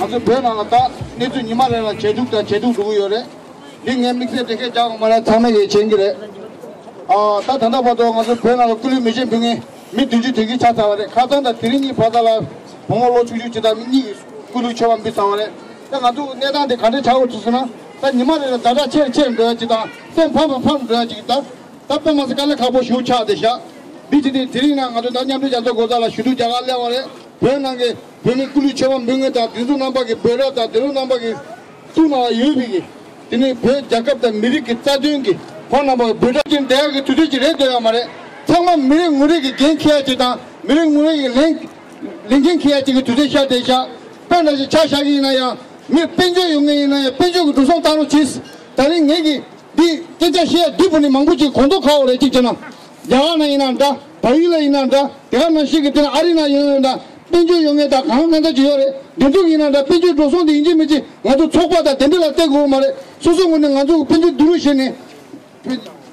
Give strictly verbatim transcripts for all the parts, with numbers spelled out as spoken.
ང་ཚོ་བོད་ནང་ལ་ད་གནས་ཚུལ་ཉི་མ་རེ་ལ་ཇེ་སྡུག་དང་ཇེ་སྡུག་འགྲོ་གི་ཡོད་རེད། འདི་ངས་དམིགས་བསལ་དེ་སྐད་རྒྱག་དགོས་མ་རེད། ཚང་མས་ཡིད་ཆེས་ཀྱི་རེད། ཨ་ད་ད་ལྟ་བར་དུ་ང་ཚོ་བོད་ནང་ལ་སྐུ་ལུས་མེ་ཤེས་འབུལ་མཁན་མི་བདུན་ཅུ་དོན་བརྒྱད་ཆགས་ཚར་བ་རེད། ཁ་སང་དང་དེ་རིང་གཉིས་བར་དག་ལ་བུ་མོ་ལོ་ཆུང་ཆུང་ཅིག་དང་མི་གཉིས་ཀྱིས་སྐུ་ལུས་མཆོད་པ་འབུལ་ཚར་བ་རེད། ད་ང་ཚོ་གནས་སྟངས་དེ་ག་འདྲ་ཆགས་ཡོད་ཚུལ་ཟེར་ན། ད་ཉི་མ་རེ་ལ་ཛ་དྲག་ཆེ་རུ་ཆེ་རུ་འགྲོ་ཡ་ཅིག་དང་སེམས་ཕམ་ཕམ་ཕམ་འགྲོ་ཡ་ཅིག་ད། ད་དཔེ་མ་སྲིད་དཀའ་ལས་ཁག་པོ་ཞིག་ཆགས་བསྡད་ཤག་འདི་བྱས་ཏེ་དེ་རིང་ནང་ང་ཚོ་ད་མཉམ་འབྲེལ་རྒྱལ་ཚོགས་སྒོ་རྩ་ལ་ཞུ་གཏུག་རྒྱག་གར་སླེབས་པ་རེད། བོད་ནང་གི་བོད་མི་སྐུ་ལུས་མཆོད་པ་འབུལ་མཁན་དང་དེ་ཚོ་རྣམ་པ་གི་འབོད་སྒྲ་དང་དེ་ཚོ་རྣམ་པ་གི་ཐུགས་ནང་ལ་ཡོད་པའི་གི་དེ་ནི་བོད་རྒྱལ་ཁབ་དང་མི་རིགས་ཀྱི་རྩ་དོན་གྱི་ཁོང་རྣམ་པ་གི་འབོད་སྒྲ་ཅན་བསྡད་ཡག་གི་དུས་ཚོད་ཅིག་རེད་འདོད་ཡོད་མ་རེད། ཚང་མ་མི་རེ་ངོ་རེ་གི་འགན་འཁྱེར་ཡ་ཅིག་དང་མི་རེ་ངོ་རེ་གི་ལན་ལན་འགན་འཁྱེར་ཡ་ཅིག་གི་དུས་ཚོད་ཤར་བསྡད་ཤག་དཔེ་འདྲ་ཞིག་ཆ་བཞག་གི་ཡིན་ན་ཡང་མི་དཔལ་འབྱོར་ཡོད་མཁན་ཡིན་ན་ཡང་དཔལ་འབྱོར་གྱི་འགྲོ་སོང་བཏང་རོགས་གྱིས། ད་རིང་ངེད་ཀྱིས་འདི་སྐད་ཆ་བཤད་ཡ་འདི་བུ་ནི་མང་པོ་ཅིག་གོ་མདོག་ཁ་པོ་རེད། གཅིག་བྱས་ན་རྒྱ་གར་ན་ཡིན་ན་འདྲ། བལ་ཡུལ་ལ་ཡིན་ན་འདྲ། དེ་ག་ནང་བཞིན་གྱི་དེ་ན་ཨ་རི་ན་ཡིན་ན་འདྲ། དཔལ་འབྱོར་ཡོད་མཁན་དང་གང་གང་འདྲ་ཅིག་ཡོད་རེད། འདི་ཚོ་ཡིན་ན་འདྲ། དཔལ་འབྱོར་འགྲོ་སོང་དེ་ཡིན་གཅིག་མིན་གཅིག་ང་ཚོ་ཚོགས་པ་དང་དེ་འདྲ་ལ་བལྟ་དགོས་མ་རེད། སོ་སོ་ངོས་ནས་ང་ཚོ་དཔལ་འབྱོར་བསྡུ་རུབ་བྱས་ནས།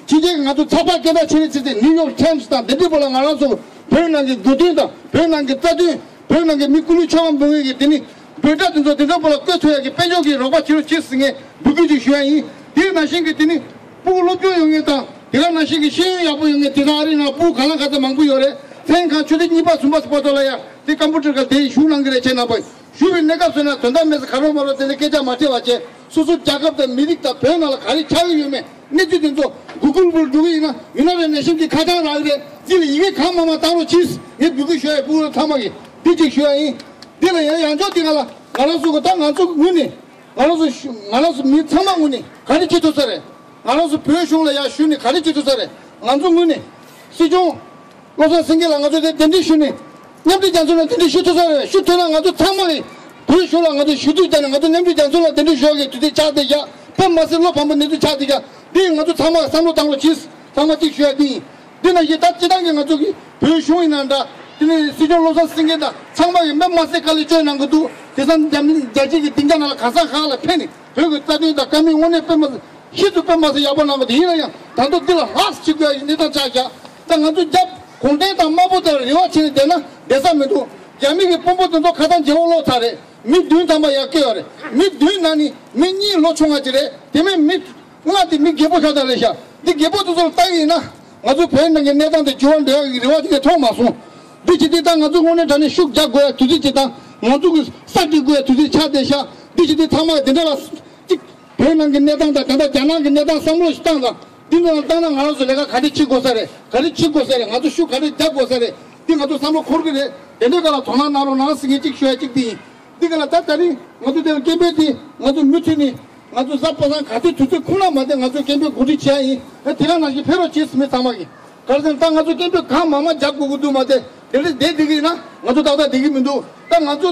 ཕྱི་རྒྱལ་གྱི་ང་ཚོ་ཚགས་པར་སྐད་གྲགས་ཆེ་རིགས་ཚིག་དེ་ནིའུ་ཡོག་ཊའིམ་སི་དང་འདི་འདྲའི་པོ་ལ་ང་རང་ཚོ་བོད་ནང་གི་དགོས་དོན་དང་བོད་ནང་གི་རྩ་དོན། བོད་ནང་གི་མི་སྐུ་ལུས་མཆོད་པ་འབུལ་མཁན་གྱི་དེ་ནི་འབོད་སྒྲ་དེ་ཚོ་དེ་འདྲའི་པོ་ལ་བཀོད་ཐུབ་ཡག་གི་དཔལ་འབྱོར་གྱི་རོགས་པ་བྱེད་རོགས་བྱེད་ཟེར་ངས་འབོད་སྐུལ་ཅིག་ཞུ་ཡ་ཡིན། དེ་ནང་བཞིན་གྱི་དེ་ནི་སྤུ་གུ་སློབ་སྦྱོང་ཡོད་མཁན་དང་དེ་ག་ནང་བཞིན་གྱི་ཤེས་ཡོན་ཡག་པོ་ཡོད་མཁན་དེ་དག་ཨ་རི་ནང་སྤུ་གུ་ག་ལ་ག་ཚ་མང་པོ་ཡོད་རེད། མཚན་གང་ཆུ་ཚོད་གཉིས་པ་གསུམ་པ་སུ་པ་ཏོ་ལ་ཡ་དེ་ཀམ་པུ་ཊར་ག་དེ་བཞུགས་གནང་གི་རེད། བྱས་ན་པ་བཞུགས་པའི་གནས་སྐབས་སུ་ན་དོན་དག་མེད་ས་ག་རོ་མ་རོ་དེ་ནི་སྐད་ཆ་མ་བྱེད་པ་བྱས། སོ་སོ་རྒྱལ་ཁབ་དང་མི་རིགས་དང་བོད་ནང་ལ་ག་རེ་ཆགས་ཀྱི་ཡོད་མེད་གནས་ཚུལ་དེ་ཚོ་གུ་གུལ་པུར་འགྲོ་གི་ཡིན་ན་ཡུ་ནའི་ཊེཌ་ནེ་ཤན་གྱི་ཁ་བྱང་རག་གི་རེད། འདི་ལ་ཡི་གེ་གང་མང་མང་བཏང་རོགས་གྱིས། ངས་འབོད་སྐུལ་ཞུ་ཡ་ཡིན། སྤུ་གུ་ཚང་མ་གིས་འདི་གཅིག་ཞུ་ཡ་ཡིན། འདི་ལ་ཡང་ཡང་ཕྱོགས་འདི་ང་ལ་ང་རང་ཚོ་གི་ད་ང་ཚོ་གི་ངོས་ནས་ང་རང་ཚོ་ཞུ་ང་རང་ཚོ་མི་ཚང་མ་ངོས་ནས་ག་རེ་བྱེད་ཐུབ་ས་རེད། ང་རང་ཚོ་བོད་གཞུང་ལ་ཡང་ཞུས་ནས་ག་རེ་བྱེད་ཐུབ་ས་རེད། ང་ཚོ་ངོས་ནས་སྲིད་སྐྱོང་བློ་བཟང་སེང་གེ་ལ་ང་ཚོ་དེ་གདན་འདྲེན་ཞུས་ནས་མཉམ་འབྲེལ་རྒྱལ་ཚོགས་ལ་གདན་འདྲེན་ཞུ་ཐུབ་ས་རེད། ཞུ་ཐུབ་ན་ང་ཚོ་ཚང་མ་གིས་བོད་གཞུང་ལ་ང་ཚོ་ཞུ་གཏུག་བྱས་ནས་ང་ཚོ་མཉམ་འབྲེལ་རྒྱལ་ཚོགས་ལ་གདན་འདྲེན་ཞུ་ཡག་གི་དུས་ཚོད་ཆགས་བསྡད་ཤག་དཔེ་མ་སྲིད་བློ་ཕམ་པོ་གནས་ཚུལ་ཆགས་བསྡད་ཤག་འདི་ང་ཚོ་ཚང་མ་བསམ་བློ་བཏང་རོགས་གྱིས། ཚང་མ་གཅིག་ཞུ་ཡ་འདི་ཡིན། འདི་ན་ཡི་ད་སྤྱི་བཏང་གི་ང་ཚོ་གི་བོད་གཞུང་ཡིན་ན་འདྲ། དེ་ནས་སྲིད་སྐྱོང་བློ་བཟང་སེང་གེ་དང་ཚང་མ་གི་དཔེ་མ་སྲིད་དཀའ་ལས་སྤྱོད་གནང་གི་འདུག་དེང་སང་འཛམ་གླིང་རྒྱལ་སྤྱི་གི་སྡིངས་ཆ་ནང་ལ་གང་ཟག་གང་ལ་ཕེབས་ནས་བོད་ཀྱི་རྩ་དོན་དང་བཀའ་མོལ་དངོས་གནས་དཔེ་མ་སྲིད་ཤིན་ཏུ་དཔེ་མ་སྲིད་ཡག་པོ་གནང་གི་འདུག་ཡིན་ན་ཡང་ད་དུང་འདི་ལ་ལྷག་བྱེད་དགོས་ཡ་གནས་སྟངས་ཆགས་བཞག་ད་ང་ཚོ་རྒྱ་གུང་ཁྲན་དང་དམར་པོ་དང་རེ་བ་བྱས་ནས་བསྡད་ན་བསྡད་ས་མི་འདུག་རྒྱ་མི་གི་དཔོན་པོ་དེ་ཚོ་ཁ་སང་རྒྱལ་པོ་ལོག་ཚར་རེད། མི་བདུན་ཐམ་པ་ཡར་བསྐོས་ཡོད་རེད། མི་བདུན་ནང་ནས་མི་གཉིས་ལོ་ཆུང་བ་ཅིག་རེད། དེ་མིན་མི་ལྔ་དེ་མི་རྒད་པོ་ཤ་སྟག་རེད་ཤག་འདི་རྒད་པོ་དེ་ཚོ་ལ་ལྟ་གི་ཡིན་ན་ང་ཚོ་བོད་ནང་གི་གནས་སྟངས་དེ་འགྱུར་བ་འགྲོ་ཡག་གི་རེ་བ་དེ་ག་མཐོང་མ་སོང་། འདི་བྱེད་དུས་ད་ང་ཚོ་དངོས་གནས་དྲང་གནས་ཤུགས་རྒྱག་དགོས་ཡ་དུས་ཚོད་ཅིག་དང་ང་ཚོ་གི་ས་འགྲིག་དགོས་ཡ་དུས་ཚོད་ཆགས་བསྡད་ཤག་འདི་བྱེད་དུས་ཚང་མ་དེ་འདྲ་ལ་གཅིག་བོད་ནང་གི་གནས་སྟངས་དང་ད་ལྟ་རྒྱ་ནག་གི་གནས་སྟངས་བསམ་བློ་ཞིག་བཏང་དང་། འདི་ནང་ལ་བཏང་ན་ང་རང་ཚོ་ལས་ཀ་ག་འདྲ་བྱེད་དགོས་ས་རེད། ག་འདྲ་བྱེད་དགོས་ས་རེད། ང་ཚོ་ཤུགས་ག་འདྲ་རྒྱག་དགོས་ས་རེད། འདི་ང་ཚོ་བསམ་བློ་འཁོར་གི་རེད། དེ་འདྲའི་སྐབས་ལ་དོ་སྣང་གནང་རོགས་གནང་ཟེར་མཁན་གཅིག་ཞུ་ཡ་གཅིག་འདི་ཡིན། འདི་ག་ལ་ད་ད་རིང་ང་ཚོ་དེ་ལ་སྐད་འབོད་དེ་ང་ཚོ་མུ་མཐུད་ནས་ང་ཚོ་གཟའ་པ་སངས་ག་ཚོད་དུས་ཚོད་ཁོམ་ན་མ་བསྡད་ང་ཚོ་སྐད་འབོད་གོ་སྒྲིག་བྱེད་ཡ་ཡིན། ཨ་དེ་ག་ནང་བཞིན་ཕེབས་རོགས་བྱེད་ཟེར་མི་ཚང་མ་གིས། ག་རེ་ཟེར་ན་ད་ང་ཚོ་སྐད་འབོད་གང་མང་མང་རྒྱག་དགོས་ཀྱི་འདུག་མ་བསྡད་དེ་འདྲ་བསྡད་བསྡད་ཀྱི་ཡིན་ན་ང་ཚོ་ཏག་ཏག་བསྡད་ཀྱི་མི་འདུག་ད་ང་ཚོ་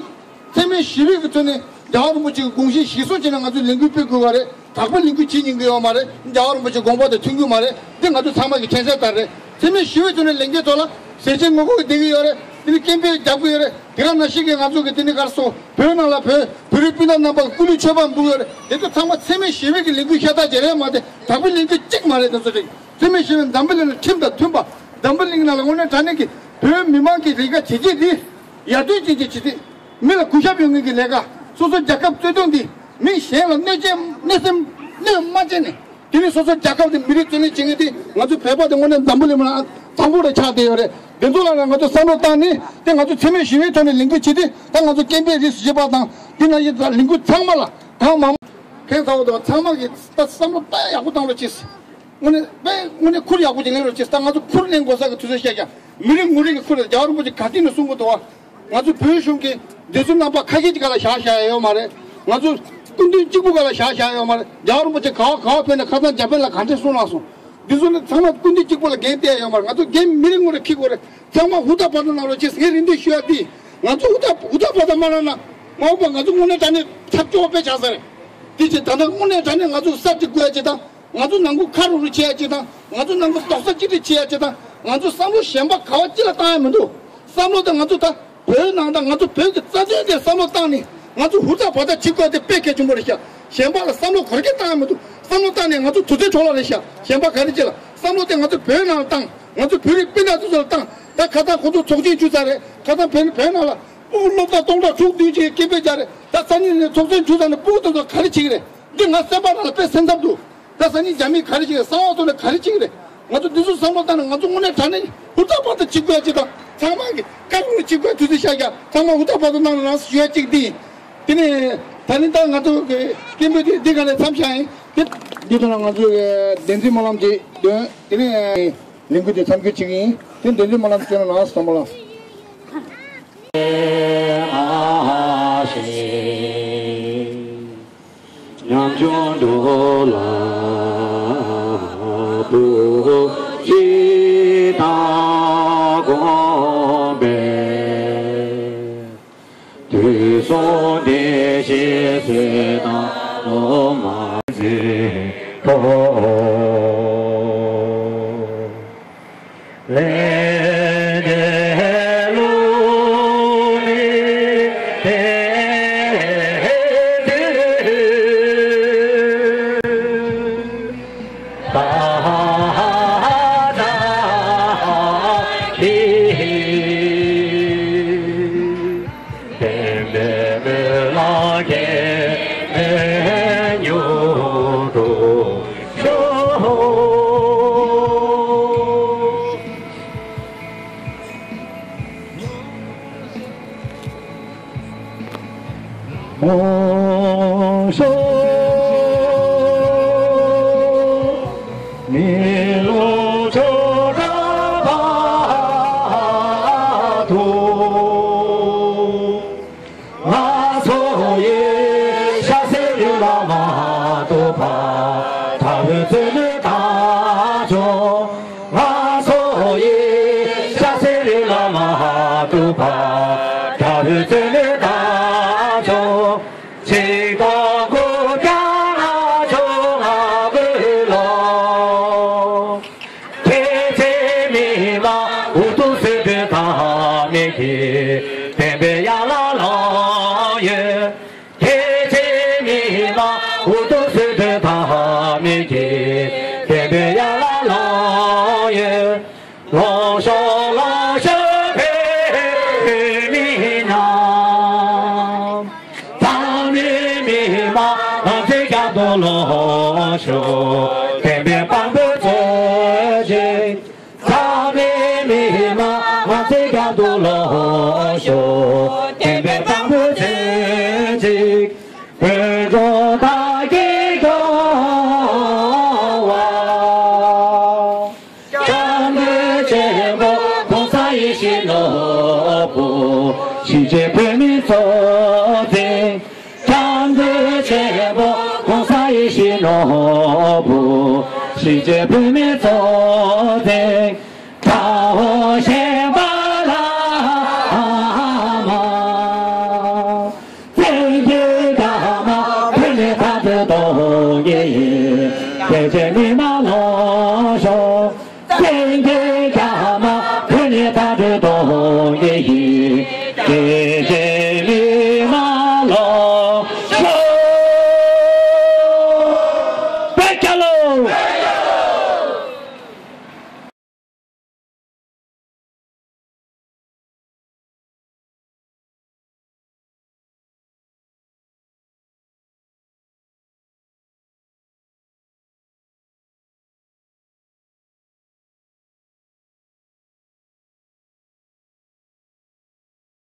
འཚེ་མེད་ཞི་བའི་གི་ཐོག་ནས་རྒྱལ་བ་རིན་པོ་ཆེ་གི་དགོངས་གཞི་གཞིར་བཟུང་བྱས་ནས་ང་ཚོས་ལས་འགུལ་སྤེལ་དགོས་པ་རེད། དག་པའི་ལས་འགུལ་བྱེད་ཉན་གི་ཡོད་མ་རེད། རྒྱལ་བ་རིན་པོ་ཆེ་དགོངས་པ་དང་མཐུན་གི་མ་རེད། འདི་ང་ཚོ་ཚང་མ་གི་མཁྱེན་གསལ་ལྟར་རེད། འཚེ་མེད་ཞི་བའི་ཐོག་ནས་ལས་འགུལ་ཐོག་ལ་ཟས་བཅད་ངོ་རྒོལ་གི་བསྡད་གི་ཡོད་རེད། དེ་ནི་སྐད་འབོད་རྒྱག་གི་ཡོད་རེད། དེ་ག་ནང་བཞིན་གི་ང་ཚོ་གི་དེ་ནི་གར་སོ་བོད་ནང་ལ་བོད་བོད་རིགས་སྤུན་ཟླ་རྣམ་པ་སྐུ་ལུས་མཆོད་པ་འབུལ་ཡོད་རེད། དེ་ཚོ་ཚང་མ་འཚེ་མེད་ཞི་བའི་གི་ལས་འགུལ་ཤ་སྟག་ཅིག་རེད་མ་གཏོགས་དག་པའི་ལས་འགུལ་གཅིག་མ་རེད། དེ་ཚོ་རེད། འཚེ་མེད་ཞི་བའི་འཛམ་བུ་གླིང་ལ་ཁྲིམས་དང་མཐུན་པ། འཛམ་བུ་གླིང་ནང་ལ་དངོས་གནས་དྲང་གནས་ཀྱི་བོད་མི་མང་གི་ལས་ཀ་བྱེད་ཀྱི་འདི་ཡར་ཐོན་ཅན་གྱི་བྱེད་ཀྱི་མི་ལ་གུས་ཞབས་ཡོང་མཁན་གྱི་ལས་ཀ། སོ་སོ་རྒྱལ་ཁབ་རྩོད་དོན་འདི་མི་གཞན་ལ་གནོད་བྱེད་གནོད་སེམས་གནོད་མ་བྱས་ནས་དེ་ནི་སོ་སོ་རྒྱལ་ཁབ་དེ་མི་རིགས་རྩོད་ལེན་བྱེད་མཁན་དེ་ང་ཚོ་བོད་པ་དེ་དངོས་གནས་འཛམ་བུ་གླིང་ལ་དང་པོ་རེ་ཆགས་བསྡད་ཡོད་རེད། དེ་ཚོ་ལ་ང་ཚོ་བསམ་བློ་བཏང་ནས་དེ་ང་ཚོ་འཚེ་མེད་ཞི་བའི་ཐོག་ནས་ལས་འགུལ་བྱེད་དུས་ད་ང་ཚོ་སྐད་འབོད་རིགས་སུ་བྱེད་པ་དང་དེ་ན་ཡི་ལས་འགུལ་ཚང་མ་ལ་གང་མང་མཁན་ཚ་བོ་དང་ཚང་མ་གིས་ད་བསམ་བློ་ད་ཡག་པོ་བཏང་རོགས་གྱིས། དངོས་གནས་དཔེ་དངོས་གནས་ཁུར་ཡག་པོ་ཅིག་ལེན་རོགས་གྱིས། ད་ང་ཚོ་ཁུར་ལེན་དགོས་ས་གི་དུས་ཚོད་བཤད་ཀྱང་མི་རེ་ངོ་རེ་གི་ཁུར་རེད། རྒྱལ་བ་རིན་པོ་ཆེ་ག་དུས་ནས་གསུང་གི་འདུག་བ། ང་ཚོ་བོད་གཞུང་གི་འདི་ཚོ་རྣམ་པ་ཁ་ཤས་ཅིག་ག་ལ་བཞག་བཞག་ཡ་ཡོད་མ་རེད། ང་ཚོ་སྐུ་མདུན་གཅིག་པུ་ག་ལ་བཞག་བཞག་ཡ་ཡོད་མ་རེད། རྒྱལ་བ་རིན་པོ་ཆེ་ག་བ་ག་བ་ཕེབས་ནས་ཁ་སང་འཇར་པན་ལ་ག་འདྲས་གསུང་གནང་སོང་། འདི་ཚོ་ནི་ཚང་མ་སྐུ་མདུན་གཅིག་པུ་ལ་འགན་གཏད་ཡ་ཡོད་མ་རེད། ང་ཚོ་འགན་མི་རེ་ངོ་རེ་འཁྱེར་དགོས་རེད། ཚང་མ་ཧུར་ཐག་འབད་ཐག་གནང་རོགས་གྱིས། ངས་རེ་འདུན་ཞུ་ཡ་འདི་ང་ཚོ་ཧུར་ཐག་ཧུར་ཐག་འབད་ཐག་མ་གནང་ན་མ་འོངས་པ་ང་ཚོ་དངོས་གནས་དྲང་གནས་ཐབས་སྐྱོ་བོ་དཔེ་ཆགས་ས་རེད། འདི་ཅིག་ད་ལྟ་དངོས་གནས་དྲང་གནས་ང་ཚོ་གསར་གཅིག་དགོས་ཡ་ཅིག་དང་། ང་ཚོ་ནང་ཁུལ་ཁ་རུ་རུ་བྱེད་ཡ་ཅིག་དང་། ང་ཚོ་ནང་ཁུལ་རྡོག་རྩ་གཅིག་སྒྲིལ་བྱེད་ཡ་ཅིག་དང་། ང་ཚོ་བསམ་བློ་གཞན་པ་ག་བ་ཅི་ལ་བཏང་ཡ་མི་འདུག་བསམ་བློ་དང་ང་ཚོ་ད་བོད་ནང་དང་ང་ཚོ་བོད་ཀྱི་རྩ་དོན་དེ་བསམ་བློ་བཏང་ནས་ང་ཚོ་ཧུར་ཐག་འབད་ཐག་བྱེད་དགོས་དེ་དཔེ་གལ་ཆེན་པོ་རེད་ཤག་གཞན་པ་ལ་བསམ་བློ་ག་རེ་བཏང་ཡ་མི་འདུག་བསམ་བློ་བཏང་ནས་ང་ཚོ་དུས་ཚོད་འཕྲོ་བརླག་རེད་ཤག་གཞན་པ་ག་རེ་བྱེད་ལ་བསམ་བློ་དེ་ང་ཚོ་བོད་ནང་ལ་བཏང་། ང་ཚོ་བོད་རིགས་སྤུན་ཟླ་ཚོ་ཚོ་ལ་བཏང་། ད་ཁ་སང་ཁོ་ཚོ་ཚོགས་ཆེན་བཅུ་ཚར་རེད། ཁ་སང་བོད་བོད་ནང་ལ་ སྤུ་གུ་སློབ་གྲྭ་སྟོང་ཕྲག་དྲུག་བདུན་ཅིག་སྐད་འབོད་རྒྱག་རེད། ད་སང་ཉིན་ནས་ཚོགས་ཆེན་བྱུང་ཙང་ནས་སྤུ་གུ་དེ་ཚོ་ག་རེ་བྱེད་ཀྱི་རེད། འདི་ང་སེམས་པ་ནང་ལ་དཔེ་སེམས་འཚབ་འདུག་ད་སང་ཉིན་རྒྱ་མིས་ག་རེ་བྱེད་ཀྱི་རེད། གསང་བ་ཐོག་ནས་ག་རེ་བྱེད་ཀྱི་རེད། ང་ཚོ་འདི་ཚོ་བསམ་བློ་བཏང་ནས་ང་ཚོ་དངོས་གནས་དྲང་གནས་ཧུར་ཐག་པ་ཐག་བྱེད་དགོས་ཡ་ཅིག་དང་། ཚང་མ་གི་བཀའ་དྲིན་བྱེད་དགོས་དུས་ཚོད་ཤར་ཀྱང་ཚང་མ་ཧུར་ཐག་པ་ཐག་གནང་རོགས་གནང་ཞུ་ཡ་གཅིག་འདི་ཡིན། དེ་ནས་ད་ནི་ད་ང་ཚོ་གི་སྐད་འབོད་དེ་འདི་ག་ནས་མཚམས་བཞག་ཡིན། དེ་འདི་དང་ང་ཚོ་གི་བདེན་ཚིག་སྨོན་ལམ་ཅིག་འདོན། དེ་ནས་ལས་འགུལ་དེ་མཚམས་འཇོག་བྱེད་ཀྱི་ཡིན། དེ་བདེན་ཚིག་སྨོན་ལམ་བསྩལ་གནང་། སོང་སྨོན་ལམ། ཉམ་ཆུང་འགྲོ་ལ་བུ་གཅིག་དང་དགོངས་པས། དུས་གསུམ་བདེ་གཤེགས་སྲས་དང་སློབ་མ་མཛད་དོ། ལན་དེ་ལུགས་ནི་དེ་དུས། ང་ཚོ་ཡི་སྐྱ་སེར་ལ་མ་ཐུག་པ། དགྲ་བོའི་བཙན་གནོན་དང་ཕྱོགས་གཅིག་ཏུ་འགོ་བརྒྱ་ང་ཆོ་ང་བོས་ལོ། ཁྱེད་ཚེ་མི་མ་འུ་ཐུག་སེ་དོན་དང་མི་གི་བསྟན་པའི་ཡ་ལ་ལོ་ཡོད། ཁྱེད་ཚེ་མི་མ་འུ་ཐུག་སེ་དོན་དང་མི་གི་བསྟན་པའི་ཡ་ལ་ལོ་ཡོད། ལོ་ཤོ་ལོ་ཤོ་བོད་མི་རྣམས། ཚང་མའི་མི་མ་ང་ཚོའི་རྒྱབ་ཏུ་ལོ་ཤོ་བསྟན་པའི་དཔང་པོ་ཚོ་ཞིག་ཚང་མའི་མི་མ་ང་ཚོའི་རྒྱབ་ཏུ་ལོ་ཤོ་བསྟན་པའི་དཔང་པོ་ཚོ་ཞིག་བོད་འབྲུག་དར་རྒྱས་འགྲོ་བ། སྐྱབས་མགོན་ཆེན་པོ་༸གོང་ས་ཡེ་ཤེས་ནོར་བུ་གཞིས་བྱེས་བོད་མིའི་གཙོ་འཛིན། སྐྱབས་མགོན་ཆེན་པོ་༸གོང་ས་ཡེ་ཤེས་ནོར་བུ་གཞིས་བྱེས་བོད་མིའི་གཙོ་འཛིན། དགྲ་བོ་གཞན་པ་ལ་མ། བཙན་གྱིས་རྒྱ་དམར་བོད་ནས་མཐའ་དོན་གཏོང་གི་ཡིན། རྒྱལ་གཅེས་མི་མང་ལོངས་ཤོག་བཙན་གྱིས་རྒྱ་དམར་བོད་ནས་མཐའ་དོན་གཏོང་གི་ཡིན། རྒྱལ་གཅེས་